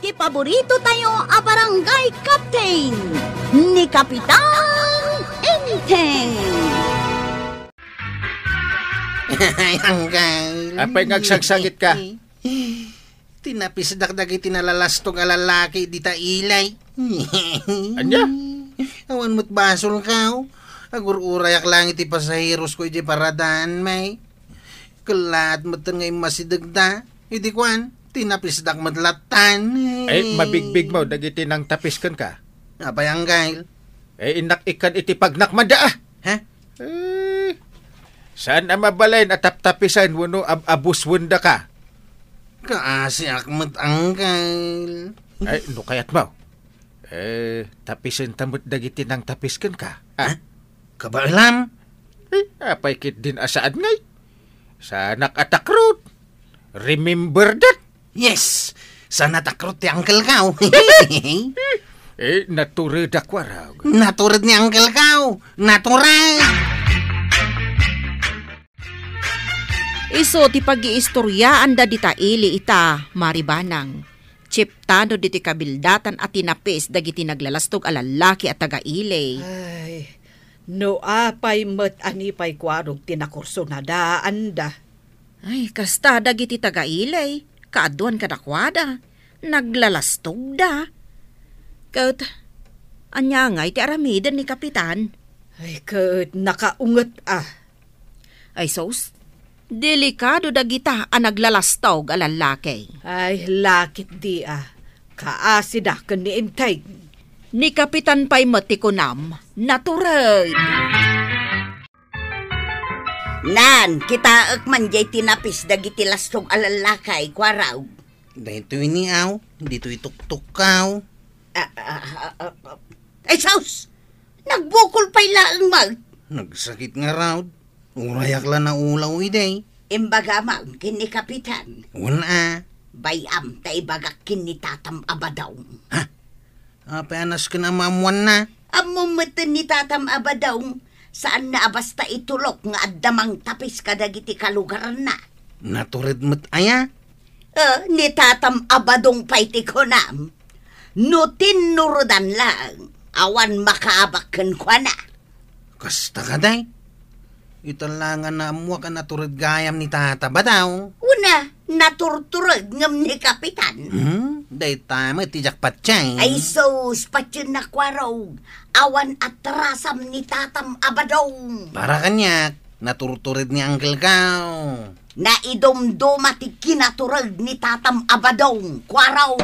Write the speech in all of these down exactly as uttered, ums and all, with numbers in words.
Ti paborito tayo a barangay captain, ni Kapitan Enteng. Ay, Anggal. Apay nga agsagsagit ka? Tinapisdak dagiti nalalastog a lalaki dita ilay. Ania? Awan met basolko. Agur-urayak lang iti pasaherosko idiay paradaan, may. Kellaat metten nga immasidegda. Idi kuan, tinapisdak met lattan. Ay, mabigbigmo dagiti nangtapis kenka. Apay, Anggal? Eh, innak ikkan iti pagnakmada, ah. Ha? Eh, saan a mabalin a taptapisen wenno ab-, abuswendaka? Kaasiak met, Anggal. Ay, no kayatmo. Eh, tapisenta met dagiti nangtapis kenka. Ah? Ha? Kabaelam? Eh, apay ketdin a saan ngay? Saanak a takrot. Remember that. Yes, saan a takrot ti angkelko. Eh, natured a kuarog. Natured ni angkelko. Natured. Isu ti pagiistoriaanda dita ili ita, Mari Banang. Chiptano ditoy kabildatan a tinapis dagiti naglalastog a lallaki a taga-ili. Ay, no apay met a ni pay kuarog ti nakursonadaanda. Ay, kasta dagiti taga-ili, kaaduan kadakuada, naglalastogda. Ket, ania ngay ti aramiden ni Kapitan? Ay, ket nakaunget a. Ay sus, delikado dagita a naglalastog a lallaki. Ay, lakit di a. Kaasida ken ni Enteng. Ni Kapitan pay met ti kunam, natured. Nan, kitaek man jay tinapis dagiti lastog a lallaki, kuarog. Daytoy ni aw, ditoy tuktukkaw. Ah, ah, ah, ah, ah. Ay, sus! Nagbukol pay laeng met. Nagsakit ngarud. Uray ak la naulaw idi. Imbagam ken ni Kapitan. Wen a. Bay-am ta ibagak ken ni Tatam a Badong. Ha? Apay a nasken a maammoanna? Ammom met ni Tatam a Badong, saanna a basta itulok nga adda mangtapis kadagiti kalugaranna. Natured met aya? Eh, ni Tatam a Badong pay ti kunam. No tinnuredan laeng, awan makaabak kenkuana. Kasta kadi? Ita la nga naammoak a natured gayam ni Tata Badong. Wen a, naturtured ngem ni Kapitan. Hmm? Dayta met ti diak patien. Ay sus, patiennak kuarog. Awan atrasam ni Tatam a Badong. Para kaniak, naturtured ni Uncle Gaw. Naidumduma ti kinatured ni Tatam a Badong, kuarog.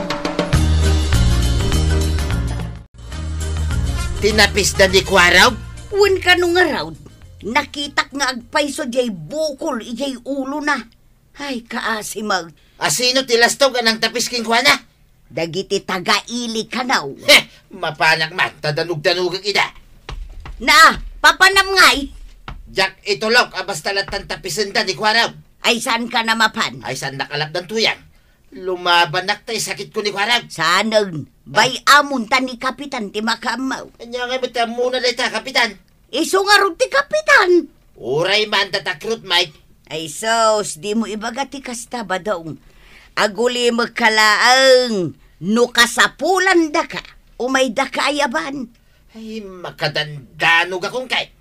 Tinapisda ni kuarog? Wen kano ngarud, nakitak nga agpayso diay bukol idiay ulona. Ay, kaasi met. Asino ti lastog a nangtapis kenkuana? Dagiti taga-ili kano. Heh! Mapanak man, ta danugdanugek ida. Na, papanam ngay? Diak itulok a basta lattan tapisenda ni kuarog. Ay, saanka a mapan? Ay, saannak a lapdan tuyang. Lumabanak ta isakitko ni kuarog. Saanen, bay-amon ta ni Kapitan ti makaammo. Ania ngay met ti ammona dayta, Kapitan? Isu ngarud ti Kapitan. Uray man ta takrot, Mike. Ay sus, dimo ibaga ti kasta, Badong. Agulimekka laeng no kasapulandaka, umaydaka a yaban. Ay, makadandanogakon kay.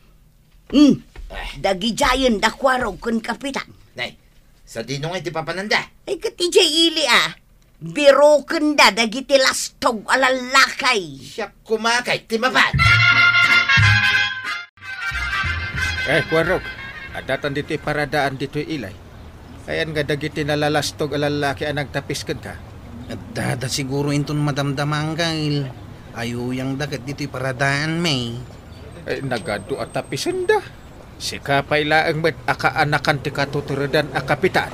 Hmm. Ah. Dagidiayen da kuarog ken Kapitan. Nay, sadino ngay ti papananda? Ay, ket idiay ili a. Birokenda dagiti lastog a lallaki. Siak koma kay ti mapan. Eh, kuarog, addatan ditoy paradaan ditoy ilay. Ayan nga dagiti nalalastog a lallaki a nagtapis kenka? Addada siguro inton madamdama, Anggail. Ayuyangda ket ditoy paradaan, May. Eh, nagadu a tapisenda. Sika pay laeng met a kaanakan ti katuturedan a kapitan.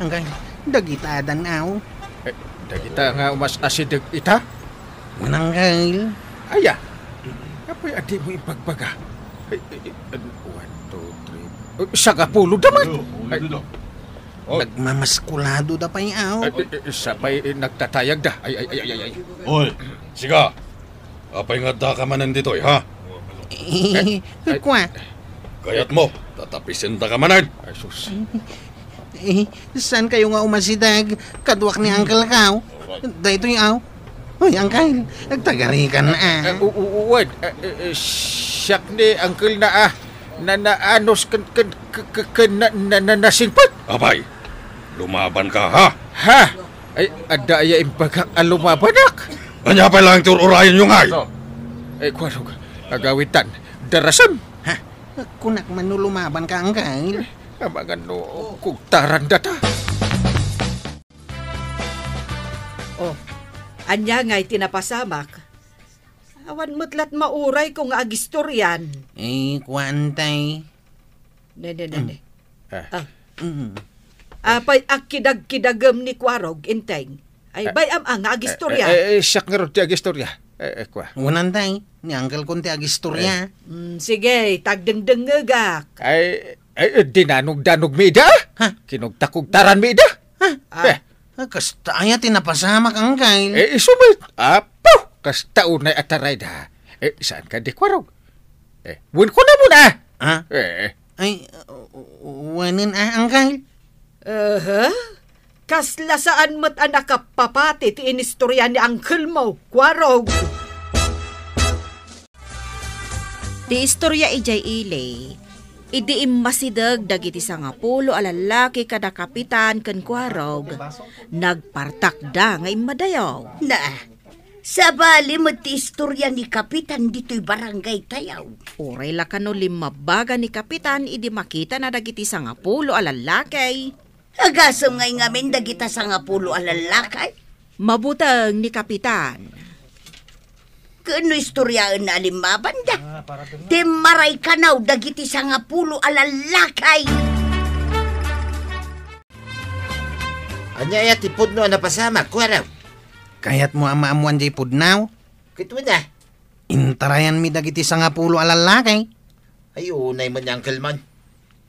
Anggail, dagita adan aw? Eh, dagita nga umas-asideg ita? Mananggail. Aya? Apay a dimo ibagbaga? Ay, ay, ay, ano, one, two, three. Oh, sagapulo da man. Ay, nagmamaskulado da pay, aw. Ay, ay, ay, sapay, eh, nagtatayag da. Ay, ay, ay, ay, ay, ay. Oy, sika. Apay nga adda ka manen ditoy, ha? Eh, ay, kua. Kayat mo, tatapisen da ka manen. Ay, sus. Eh, saan kayo nga umasideg? Kaduak ni Uncle Kao. Daytoy, aw. Uy, Uncle, agtagarikan, ah. Eh, u-, u-, uwan, eh, eh, eh, siak ni Uncle na, ah, na, naanos ken, ken, ken, ken, ken na, na, na, nasingpet. Apay, lumaban ka, ha? Ha? Ay, adda aya imbagak a lumabanak? Ania pay laeng ti ur-urayenyo, ngay? Eh, kuarog, agawitan, darasem. Ha? Kunak man no lumaban ka, Uncle. Amangan no kugtaran data. Oh, ania ngay ti napasamak? Awan met lat maurayko nga agistorian. Eh, kuan, tay. Ne, ne, ne, ne. Ah. Ah. Mm. Apay a kidagkidagem ni Kuarog, Inteng? Ay, bay-am a nga agistorya. Eh, eh, eh, siak ngarud ti agistorya. Eh, eh, kua. Unan, tay, ni uncle kon ti agistorya. Eh. Mm, sige, tagdengdengngegak. Ay, ay, eh, dinanogdanog mi ida? Ha? Kinugtakugtaran mi ida? Ha? Ah. Eh. Ah, kasta aya ti napasamak, uncle. Eh, isu met. Apo, kasta unay a tarayda. Eh, saan ka di Kuarog? Eh, wen kunamon, ah. Ha? Eh, eh. Ay, uh, uh, wenen, ah, uncle. Aha. Kasla saan met a nakapapati ti inistorya ni uncle mo, Kuarog. Ti istorya idiay ili, idi immasideg dagiti sangapulo a lallaki kada kapitan ken Kuarog, nagpartakda nga immadayo. Na, sabali met ti istorya ni Kapitan ditoy barangay tayo. Uray la kano limmabaga ni Kapitan idi makitana dagiti sangapulo a lallaki. Agasem ngay ngamin dagita sangapulo a lallaki? Mabuteng ni Kapitan. Ken no istoryaenna a limmabanda, timmaray kanaw dagiti sangapulo a lallaki. Ania aya ti pudno a napasamak, Kuarog? Kayatmo a maammoan diay pudno? Ket wen a. Intarayanmi dagiti sangapulo a lallaki. Ay, unay met ni Uncle man.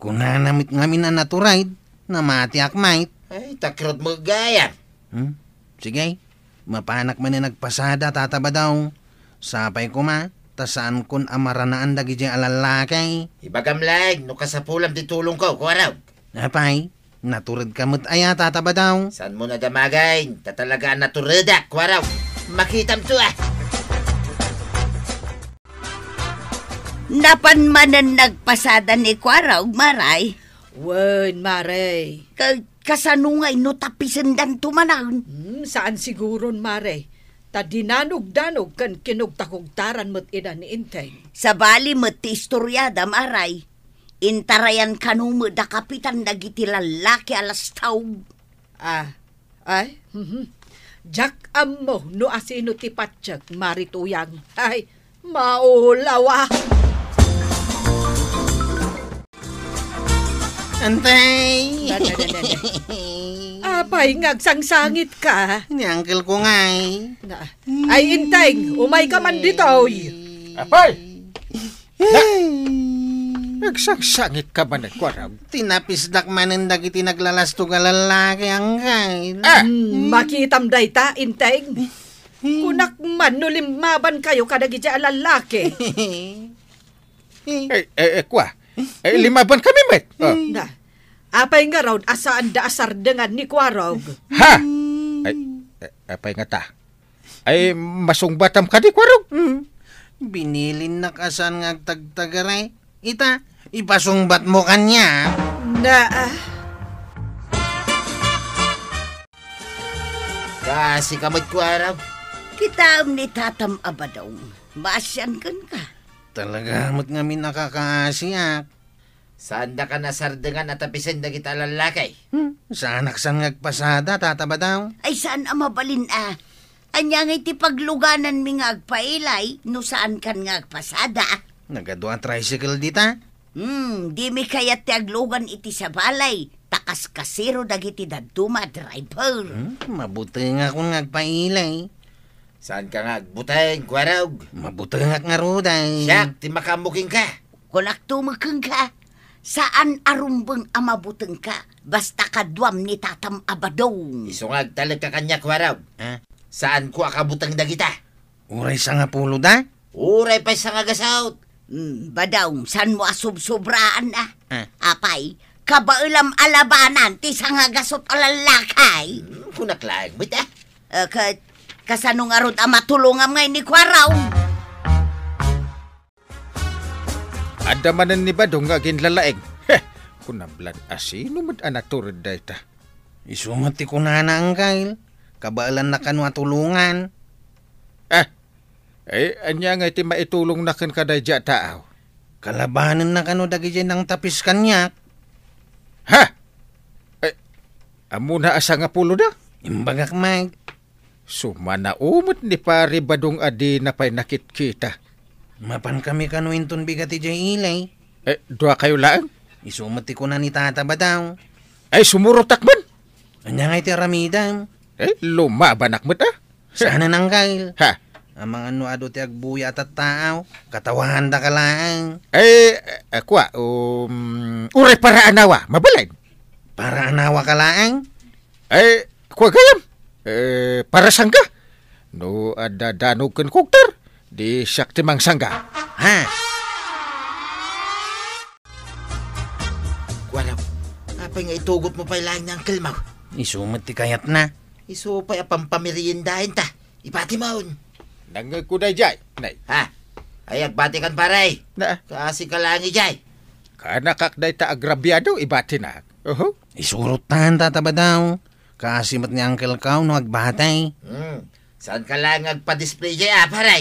Kunana met ngamin a naturayda, namatiak met. Ay, takrot met gayam. Hmm? Sige, mapanak manen agpasada, Tata Badong. Sapay koma, ta saankon a maranaan dagidiay a lallaki. Ibagam laeng no kasapulam ti tulongko, Kuarog. Apay, naturedka met aya, Tata Badong? Saanmo nadamagen, ta talaga a naturedak, Kuarog. Makitamto, ah! Napan manen nagpasada ni Kuarog, Mare? Wen, Mare. Ka-, kasano ngay no tapisendanto manen? Hmm, saan siguron, Mare. Ta dinanogdanog ken kinugtakugtaran met ida ni Inteng. Sabali met ti istoryada, Mare. Intarayan kano met da Kapitan dagiti lallaki a lastaw. Ah, ay, mhm. Diak ammo no asino ti patiek, Mare Tuyang. Ay, maulawa. Antay! Dada, dada, dada. Apay nga agsangsangitka? Ni uncle ko ngay. Na, ay, Inteng, umayka man ditoy. Apay! Na, nagsangsangitka man, Kuarog? Tinapisdak manen dagiti naglalastog a lallaki, uncle. Ah! Hmm, makitam dayta, Inteng. Kunak man no limmabankayo kadagiti a lallaki. Eh, eh, eh, kua. Eh, limmabankami met. Oh. Na, apay ngarud a saanda a sardengan ni Kuarog? Ha? Ay, eh, apay ngata? Ay, masungbatam kadi, Kuarog? Hmm. Binilinnak a saan nga agtagtagari. Ita, ipasungbatmo kaniak. Na, ah. Kaasika met, Kuarog. Kitaem ni Tatam a Badong. Maasian kenka. Talaga met ngamin a kakaasiak. Saandaka a sardengan a tapisen dagita a lallaki? Hmm, saanak saan nga agpasada, Tata Badong. Ay, saan a mabalin a. Ania ngay ti paglugananmi nga agpailay no saankan nga agpasada? Nagadu a tricycle dita. Hmm, dimi kayat ti aglugan iti sabali, ta kaskasero dagiti dadduma a driver. Hmm, mabutengakon nga agpailay. Saanka nga agbuteng, Kuarog? Mabutengak ngarud, ay. Siak ti makaammo kenka. Kunakto met kenka, saan a rumbeng a mabutengka, basta kaduam ni Tatam a Badong. Isu nga agtalekka kaniak, Kuarog. Ah? Saanko a kabuteng dagita. Uray sangapulo da? Uray pay sangagasut. Hmm, Badong, saanmo a sobsobraan, ah? Ah. Apay, Kabaelam a labanan ti sangagasut a lallaki. Hmm, kunak laeng met, ah. Eh, ka-, kasano ngarud a matulongam ngay ni Kuarong? Adda manen ni Badong nga aginlalaing. Heh! Kunam lan a sino met a natured dayta. Isu met ti kunana, Angkel. Kabaelanna kano a tulongan. Ah, eh, ania ngay ti maitulongna kenka daydiay a tao? Kalabanenna kano dagidiay nangtapis kaniak. Ha? Eh, ammona a sangapulo da? Imbagak met. Sumanao met ni Pari Badong a dina pay nakitkita. Mapankami kano inton bigat idiay ili. Eh, duakayo laeng? Isu met ti kuna ni Tata Badong. Ay, sumurotak man. Ania ngay ti aramidem? Eh, lumabanak met, ah. Saan, Angkel? Ha? Amangan no adu ti agbuya a tattaaw, katawandaka laeng. Eh, eh, kua, um, uray para anawa, mabalin. Para anawa ka laeng? Eh, kua gayam. Eh, para sangga. No adda danog ken kugter, di siak ti mangsangga. Ha? Kuarog, apay nga itugotmo pay laeng ni Uncle Mau? Isu met ti kayatna. Isu pay a pampameriendaenta. Ibatimon. Nangngegko daydiay, nay. Ha? Ay, agbatikan, pare. Na? Kaasika laeng idiay. Kaanakak dayta agrabiado, ibatinak. Oho. Isurot tan, Tata Badong. Kaasi met ni Uncle Kao no agbati. Hmm. Saanka laeng agpa-display diay, ah, pare?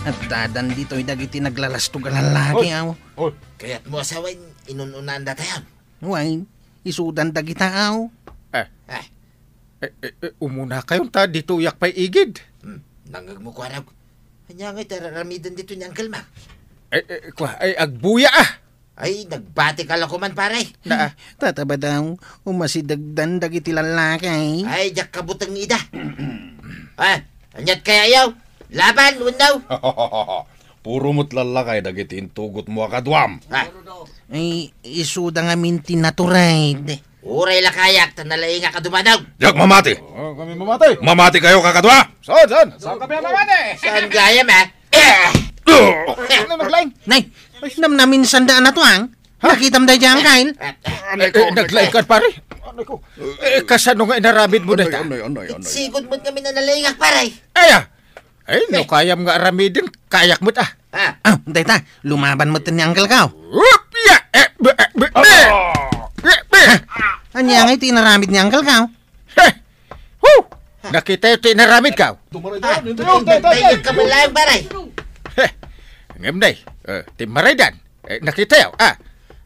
Addadan ditoy dagiti naglalastog a lallaki, Oy! aw. Oy! Kayatmo a sawen, inun-unaandatayon? Wen, isudan dagita, aw. Eh. Eh. Eh, eh, eh, umunakayon ta ditoyak pay igid. Hmm, nangngegmo, Kuarog. Ania ngay ti ar-aramiden ditoy ni Uncle Mau? Eh, eh, kua, ay, agbuya, ah. Ay, nagbatika la koman, pare. Na, ah. Tata Badong, umasidegdan dagiti lallaki. Ay, diak kabuteng ida. Ah, aniat kaya yaw? Laban, wenno? Puro met lallaki dagiti intugotmo a kaduam. Ah. Ay, isuda ngamin ti natured. Uray la kayak, ta nalaingak a dumadog. Diak mamati. Oh, kami mamati. Mamati kayo, kakadua. Saan, saan? Saan kami mamati? Saan gayam, ah? Eh! Ano naglaing? Nay, namnamin sanda a natuang? Ha? Nakitam daydiay, Angkel? Eh, eh, naglaing ka, pare? Anay ko. Eh, kasano nga inaramid mo dayta? Anay, anay, anay. Sigud met ngamin a nalaingak, pare. Aya! Ay, no Eh. kayam nga aramiden, kayak met, ah. Ah. Ah, dayta, lumaban met ni Uncle Kao. Whoop! Ya! Eh, be, eh, be, be. Ah. Eh, be. Ah, ania ngay ti inaramid ni Uncle Kao? Heh! Hu! Nakitayo ti inaramid, Kao? Tumaray Ah, tayo, nintayo, tayo, tayo, tayo. Tayo ka man laeng, pare. Heh! Ngem, nay, eh, ti maraydan, eh, nakitayo, ah.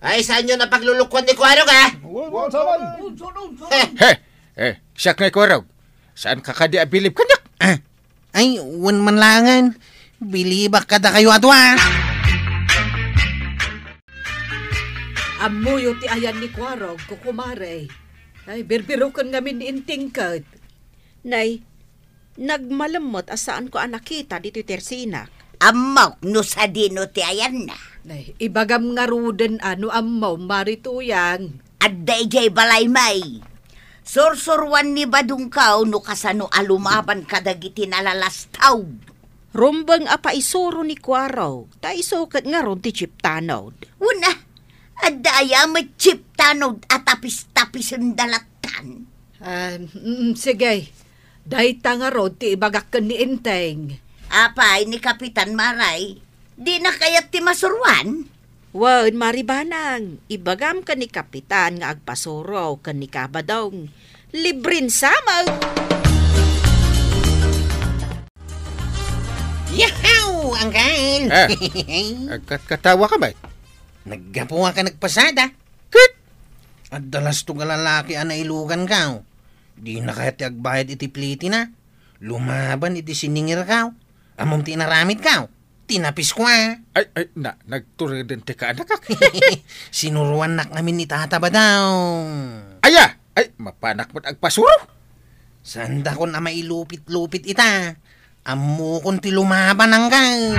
Ay, saanyo napaglulukuan ni Kuarog, ah? Wen, wen, saman. Eh. Heh! Eh, siak ngay, Kuarog. Saanka kadi a bilib kaniak? Ah, Ay, wen man laengen. Bilibak kadakayo a dua. Ammoyo ti ayan ni Kuarog, kukumare. Ay, birbiroken ngamin ni Inting ket. Nay, nagmalemmet a saanko a nakita ditoy tersinak. Ammok no sadino ti ayanna. Nay, ibagam ngaruden a no ammom, Mari Tuyang. Adda idiay balay, may. Sursuroan ni Badong Kao no kasano a lumaban kadagiti nalalastaw. Rumbeng a paisuro ni Kuarog, ta isu ket ngarud ti chief tanod. Wen a, adda aya met chief tanod a tapis-tapisen da lattan? Ah, mm, sige. Dayta ngarud ti ibagak ken ni Enteng. Apay ni Kapitan Maray, dina kayat ti masuroan? Wen, Mari Banang, ibagam ken ni Kapitan nga agpasuro ken ni Kabadong. Libren sa met! Yahaw, Angkel! Eh, agkatkatawa ka met? Naggapuak a nagpasada. Ket? Adda lastog a lalaki a nailugan, Kao. Dina kayat ti agbayad iti plitina. Lumaban iti siningir, Kao. Ammom ti inaramid, Kao? Tinapis ko, a. Ay, ay, na, nagtureden ti kaanakak. Sinuroannak ngamin ni Tata Badong. Aya! Ay, mapanak met agpasuro. Saandakon a mailupit-lupit ita. Ammokon ti lumaban, Angkel.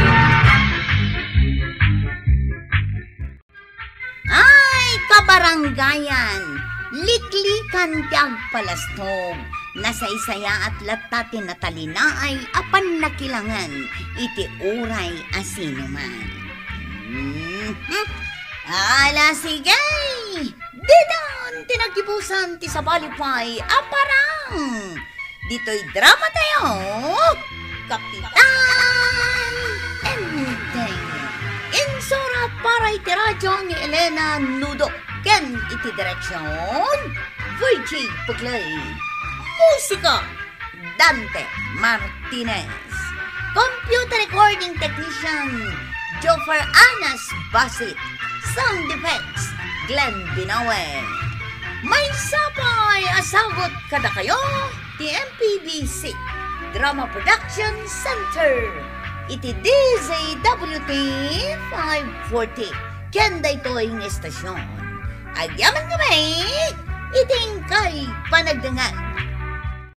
Ay, kabarangayan, liklikan ti agpalastog. Nasaysayaat latta ti natalinaay a pannakilangan iti uray a sinuman. Mhm. Ala, sige! Ditan ti naggibusan ti sabali pay a parang. Ditoy drama tayo, Kapitan Enteng. Insurat para iti radyo ni Elena Nudo ken iti direksyon, Virgie Puglay. Musika, Dante Martinez. Computer recording technician, Joffer Anas Basit. Sound effects, Glenn Binawe. Maysa pay a sagut kadakayo ti M P B C Drama Production Center iti D Z W T five forty ken daytoy nga estasyon. Agyaman kami iti inkay panagdengngeg.